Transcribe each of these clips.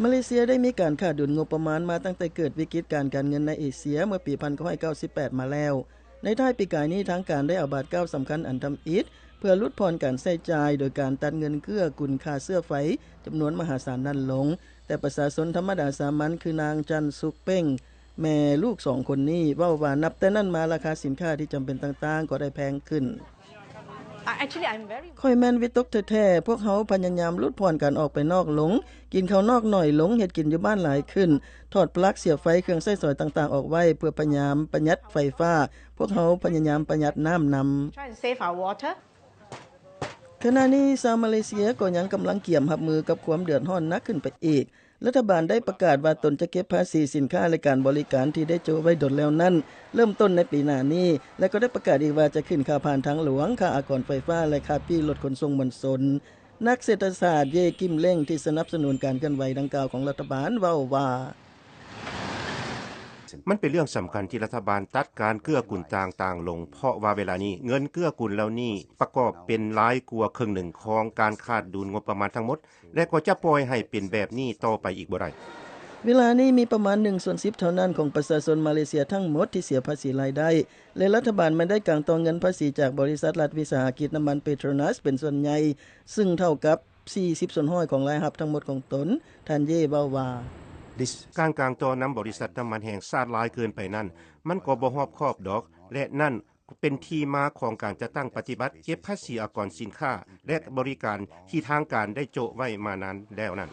ມາເລເຊຍໄດ້ມີການຂາດດຸນງົບປະມານມາຕັ້ງແຕ່ເກີດວິກິດການການເງິນໃນເອເຊຍເມື່ອປີໜຶ່ງພັນເກົ້າຮ້ອຍເກົ້າສິບແປດມາແລ້ວ. ໃນທ້າຍປີກາຍນີ້ ທາງການໄດ້ອາບັດກ້າວສຳຄັນອັນທຳອິດ ເພື່ອຫຼຸດຜ່ອນການໃຊ້ຈ່າຍໂດຍການຕັດເງິນເກື້ອກຸນຄ່າເຊື້ອໄຟຈຳນວນມະຫາສານນັ້ນລົງ, ແຕ່ປະຊາຊົນທຳມະດາສາມັນ ຄືນາງ ຈັນສຸກເປັງ ແມ່ລູກສອງຄົນນີ້ເວົ້າວ່າ ນັບແຕ່ນັ້ນມາ ລາຄາສິນຄ້າທີ່ຈຳເປັນຕ່າງໆກໍໄດ້ແພງຂຶ້ນ. ຂ້ອຍແມ່ນວິຕົກແທ້ໆ, ພວກເຮົາພະຍາຍາມຫຼຸດຜ່ອນການອອກໄປນອກລົງ, ກິນເຂົ້ານອກໜ້ອຍລົງ, ເຮັດກິນຢູ່ບ້ານຫຼາຍຂຶ້ນ, ຖອດປລັກສຽບໄຟ, ເຄື່ອງໃຊ້ສອຍຕ່າງໆອອກໄວ້ ເພື່ອພະຍາຍາມປະຢັດໄຟຟ້າ. ພວກເຮົາພະຍາຍາມປະຢັດນ້ຳນຳ. ຂະນະນີ້ ຊາວມາເລເຊຍກໍຍັງກຳລັງກຽມຮັບມືກັບຄວາມເດືອດຮ້ອນໜັກຂຶ້ນໄປອີກ. ລັດຖະບານໄດ້ປະກາດວ່າຕົນຈະເກັບພາສີສິນຄ້າ ແລະ ການບໍລິການທີ່ໄດ້ໂຈະໄວ້ດົນແລ້ວນັ້ນ ເລີ່ມຕົ້ນໃນປີໜ້ານີ້ ແລະ ກໍໄດ້ປະກາດອີກວ່າຈະຂຶ້ນຄ່າຜ່ານທາງຫຼວງ, ຄ່າອາກອນໄຟຟ້າ ແລະ ຄ່າປີ້ລົດຂົນສົ່ງມວນຊົນ. ນັກເສດຖະສາດ ເຢ ກິມເລັງ ທີ່ສະໜັບສະໜູນການເຄື່ອນໄຫວດັ່ງກ່າວຂອງລັດຖະບານເວົ້າວ່າ ມັນເປັນເລື່ອງສຳຄັນທີ່ລັດຖະບານຕັດການເກື້ອກຸນຕ່າງໆລົງ, ເພາະວ່າເວລານີ້ເງິນເກື້ອກຸນເຫຼົ່ານີ້ປະກອບເປັນຫຼາຍກວ່າເຄິ່ງໜຶ່ງຂອງການຂາດດຸນງົບປະມານທັງໝົດ ແລະ ກໍຈະປ່ອຍໃຫ້ເປັນແບບນີ້ຕໍ່ໄປອີກບໍ່ໄດ້. ເວລານີ້ມີປະມານໜຶ່ງສ່ວນສິບເທົ່ານັ້ນຂອງປະຊາຊົນມາເລເຊຍທັງໝົດທີ່ເສຍພາສີລາຍໄດ້ ແລະ ລັດຖະບານແມ່ນໄດ້ກາງຕໍ່ເງິນພາສີຈາກບໍລິສັດລັດວິສາຫະກິດນ້ຳມັນເປໂຕຣນັສເປັນສ່ວນໃຫຍ່, ຊຶ່ງເທົ່າກັບສີ່ສິບສ່ວນຮ້ອຍຂອງລາຍຮັບທັງໝົດຂອງຕົນ, ທ່ານ ເຢ ເວົ້າວ່າ. ການກາງຕໍ່ນຳບໍລິສັດນ້ຳມັນແຫ່ງຊາດຫຼາຍເກີນໄປນັ້ນ ມັນກໍບໍ່ຮອບຄອບດອກ ແລະ ນັ້ນ ເປັນທີ່ມາຂອງການຈັດຕັ້ງປະຕິບັດເກັບພາສີອາກອນສິນຄ້າ ແລະ ບໍລິການທີ່ທາງການໄດ້ໂຈະໄວ້ມານານແລ້ວນັ້ນ.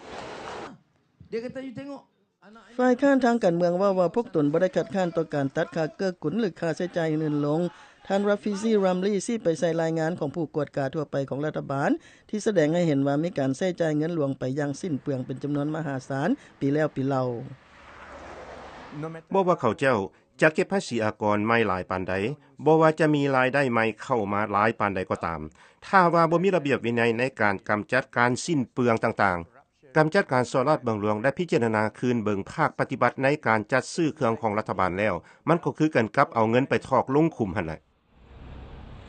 ຝ່າຍຄ້ານທາງການເມືອງເວົ້າວ່າ ພວກຕົນບໍ່ໄດ້ຄັດຄ້ານຕໍ່ການຕັດຄ່າເກື້ອກຸນ ຫຼື ຄ່າໃຊ້ຈ່າຍອື່ນໆລົງ. ທ່ານ ຣາຟີຊີ ຣຳລີ ຊີ້ໄປໃສ່ລາຍງານຂອງຜູ້ກວດກາທົ່ວໄປຂອງລັດຖະບານ ທີ່ສະແດງໃຫ້ເຫັນວ່າມີການໃຊ້ຈ່າຍເງິນຫຼວງໄປຢ່າງສິ້ນເປືອງເປັນຈຳນວນມະຫາສານປີແລ້ວປີເລົ່າ. ບໍ່ວ່າເຂົາເຈົ້າ ຈະເກັບພາສີອາກອນໃໝ່ຫຼາຍປານໃດ, ບໍ່ວ່າຈະມີລາຍໄດ້ໃໝ່ເຂົ້າມາຫຼາຍປານໃດກໍຕາມ, ຖ້າວ່າບໍ່ມີລະບຽບວິໄນໃນການກຳຈັດການສິ້ນເປືອງຕ່າງໆ, ກຳຈັດການສໍ້ລາດບັງຫຼວງ ແລະ ພິຈາລະນາຄືນເບິ່ງພາກປະຕິບັດໃນການຈັດຊື້ເຄື່ອງຂອງລັດຖະບານແລ້ວ, ມັນກໍຄືກັນກັບເອົາເງິນໄປຖອກລົງຂຸມຫັ້ນແຫຼະ.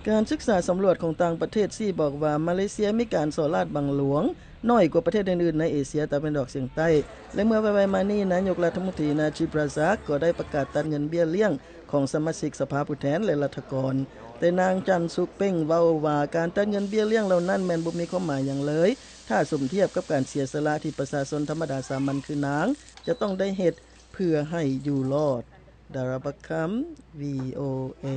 ການສຶກສາສຳຫຼວດຂອງຕ່າງປະເທດຊີ້ບອກວ່າ ມາເລເຊຍມີການສໍ້ລາດບັງຫຼວງໜ້ອຍກວ່າປະເທດອື່ນໆໃນເອເຊຍຕາເວັນອອກສຽງໃຕ້ ແລະ ເມື່ອໄວໆມານີ້ ນາຍົກລັດຖະມົນຕີ ນາຈີບ ຣາຊາກ ກໍໄດ້ປະກາດຕັດເງິນເບ້ຍລ້ຽງຂອງສະມາຊິກສະພາຜູ້ແທນ ແລະ ລັດຖະກອນ. ແຕ່ນາງ ຈັນສຸກເປັງ ເວົ້າວ່າ ການຕັດເງິນເບ້ຍລ້ຽງເຫຼົ່ານັ້ນແມ່ນບໍ່ມີຄວາມໝາຍຫຍັງເລີຍ ຖ້າສົມທຽບກັບການເສຍສະຫຼະທີ່ປະຊາຊົນທຳມະດາສາມັນຄືນາງ ຈະຕ້ອງໄດ້ເຮັດເພື່ອໃຫ້ຢູ່ລອດ. ດາຣາ ບັກຄຳ ວີ ໂອ ເອ.